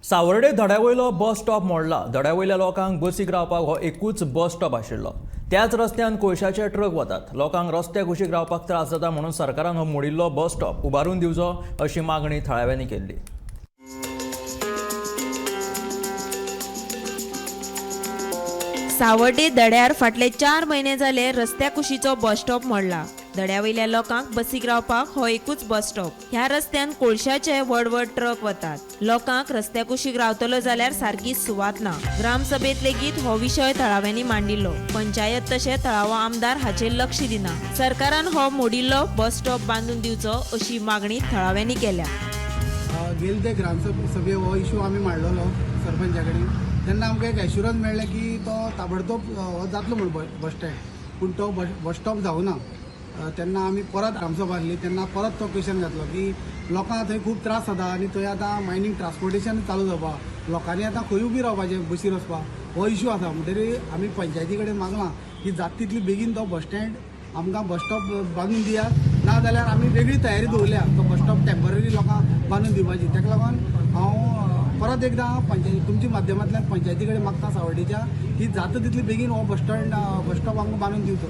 Savarde धड्यावयलो bus stop मोडला. धड्यावयल्या लोकांक बसीक रावपाक हो एकूच बस स्टॉप आशिल्लो. त्याच रस्त्यान कोळशाचे ट्रक वतात. लोकांक रस्त्या कुशीक रावपाक त्रास जाता म्हणून सरकारान हो मोडिल्लो बस स्टॉप उबारून दिवचो अशी मागणी थळाव्यांनी केल्ली. सावर्डे धड्यार फाटले 4 म्हयने जाले रस्त्या कुशीचो बस स्टॉप मोडला. धड्या वयल्या लोकांक बसीक रावपाक हो एकूच बस स्टॉप. ह्या रस्त्यान कोळशाचे व्हड व्हड ट्रक वतात. लोकांक रस्त्या कुशीक रावतलो जाल्यार सारकी सुवात ना. ग्रामसभेत लेगीत हो विशय थळाव्यांनी मांडिल्लो. पंचायत तशें थळावो आमदार हाचेर लक्ष दिना. सरकारान हो मोडिल्लो बस स्टॉप बांदून दिवचो अशी मागणी थळाव्यांनी केल्या. गेले ते ग्रामसभे हो इशू आमी मांडलेलो सरपंचा कडेन, तेन्ना आमकां एक एश्युरन्स मेळ्ळें की तो ताबडतोब हो जातलो म्हूण बस स्टँड, पूण तो बस स्टॉप जावना. तेन्ना आमी परत ग्रामसभा आसली तेन्ना परत तो क्वेशन घातलो की लोकांक थंय खूब त्रास जाता आनी थंय आतां मायनींग ट्रान्सपोर्टेशन चालू जावपा, लोकांनी आतां खंय उबी रावपाचें बसीर वचपाक, हो इशू आसा. म्हणटरी आमी पंचायती कडेन मागलां की जाता तितली बेगीन तो बस स्टँड आमकां बस स्टॉप बांदून दियात, ना जाल्यार आमी वेगळी तयारी दवरल्या तो बस स्टॉप टेंपररी लोकांक बांदून दिवपाची. ताका लागून हांव परत एकदां पंचायती तुमच्या माध्यमांतल्यान पंचायती कडेन मागता सावर्डेच्या की जाता तितली बेगीन हो बस स्टॉप आमकां बांदून दिवचो.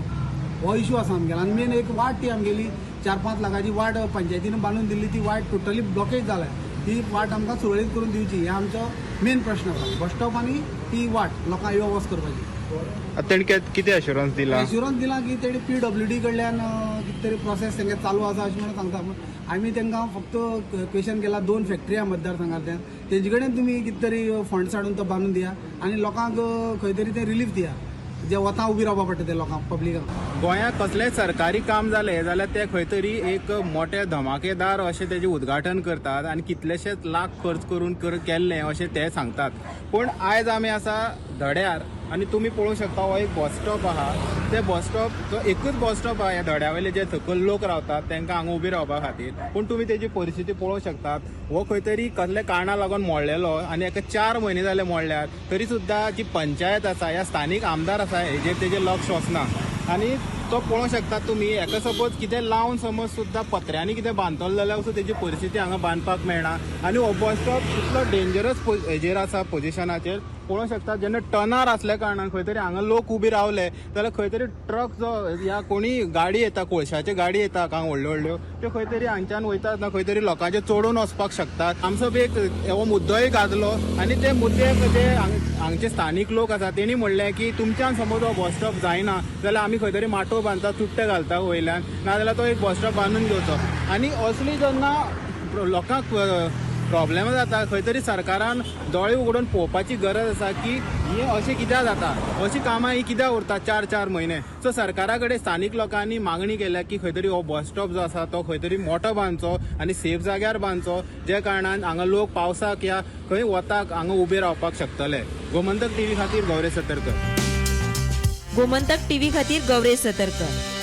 हो इशू आसा आमगेलो. आनी मेन एक वाट ती आमगेली 4-5 लाखाची वाट पंचायतीन बांदून दिल्ली, ती वाट टोटली ब्लॉकेज जाल्या. ती वाट आमकां सुरळीत करून दिवची, हे आमचो मेन प्रश्न आसा. बस स्टॉप आनी ती वाट लोकांक यो वच करपाची. आतां तेणी कितें अश्युरन्स दिला? एश्युरन्स दिला की तेणी पीडब्ल्यूडी कडल्यान कितें तरी प्रोसेस तेंगे चालू आसा अशें म्हणून सांगता. पूण आमी तांकां फक्त क्वेशन केला, दोन फॅक्टरी आहा मतदारसंघांतल्यान, तेजे कडेन तुमी कितें तरी फंड्स हाडून तो बांदून दिया आनी लोकांक खंय तरी ते रिलीफ दिया, जे वता उबी रावपा पडटा ते लोकांक, पब्लिकांक. गोंयांत कसलेंय सरकारी काम जालें जाल्यार ते खंय तरी एक मोठे धमाकेदार अशें तेजें उद्घाटन करतात आनी कितलेशेच लाख खर्च करून केल्लें अशें ते सांगतात. पूण आयज आमी आसा धड्यार आनी तुमी पळोवंक शकता हो एक बस स्टॉप आहा. ते बस स्टॉप जो एकूच बस स्टॉप आहा ह्या धड्या वयले जे सकयल लोक रावतात तांकां हांगा उबी रावपा खातीर. पूण तुमी तेजी परिस्थिती पळोवंक शकतात. हो खंय तरी कसल्या कारणा लागून मोडलेलो आनी एका 4 म्हयने जाले मोडल्यार, तरी सुद्दां जी पंचायत आसा या स्थानीक आमदार आसा हेजेर तेजें लक्ष वचना. आनी तो पळोवंक शकता तुमी, हेका सपोज कितें लावन समज सुद्दां पत्र्यांनी कितें बांदतलो जाल्यार सुद्दां तेजी परिस्थिती हांगा बांदपाक मेळना. आनी हो बस स्टॉप इतलो डेंजरस हेजेर आसा, पोजिशनाचेर पळोवंक शकता. जेन्ना टनार आसल्या कारणान खंय तरी हांगा लोक उबे रावले जाल्यार खंय तरी ट्रक जो या कोणी गाडी येता, कोळशाची गाडी येता हांगा व्हडल्यो व्हडल्यो, त्यो खंय तरी हांगच्यान वयतात ना खंय तरी लोकांचे चडून वचपाक शकतात. आमचो बी एक हो मुद्दोय गाजलो आनी ते मुद्दे जे हांगचे स्थानीक लोक आसा तेणी म्हणलें की तुमच्यान समज हो बस स्टॉप जायना जाल्यार आमी खंय तरी माटोव बांदता, चुट्टे घालता वयल्यान, नाजाल्यार तो एक बस स्टॉप बांदून घेवचो. आनी असली जेन्ना लोकांक प्रॉब्लेम जाता, खंय तरी सरकारान दोळे उगडून पळोवपाची गरज आसा की हें अशें कित्याक जाता, अशीं कामां ही कित्याक उरता 4-4 म्हयने. सो सरकारा कडेन स्थानीक लोकांनी मागणी केल्या की खंय तरी हो बस स्टॉप जो आसा तो खंय तरी मोठो बांदचो आनी सेफ जाग्यार बांदचो, ज्या कारणान हांगा लोक पावसाक या खंय वताक हांगा उबे रावपाक शकतले. गोमंतक टीव्ही खातीर गौरेश सतरकर. गोमंतक टीव्ही खातीर गौरेश सतरकर.